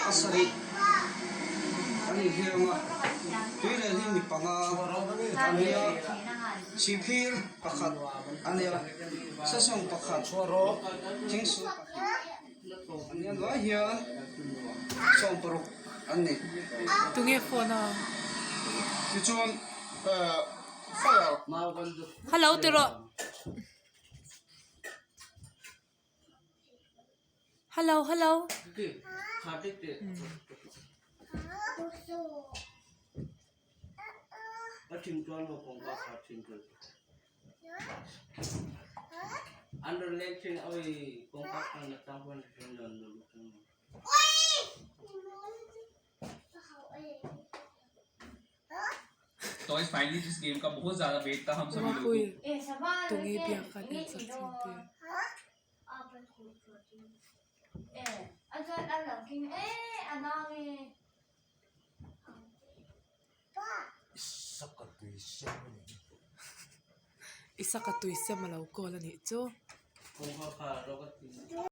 Pasarih an inhliam a, tuirel hi mi panga an nia, chhipphir pakhat a nia, sesawng pakhat, thingsul pahnih an nia hnuai hian sawmparuk an ni. Tunge phone a? Tichuan eh fire. Hello ti rawh. Hello hello. तो इस finally जिस game का बहुत ज्यादा wait था हम सभी लोगों Mapui को tunge biak an en chak chin te. Isaka tui sem a lo call a nih chu.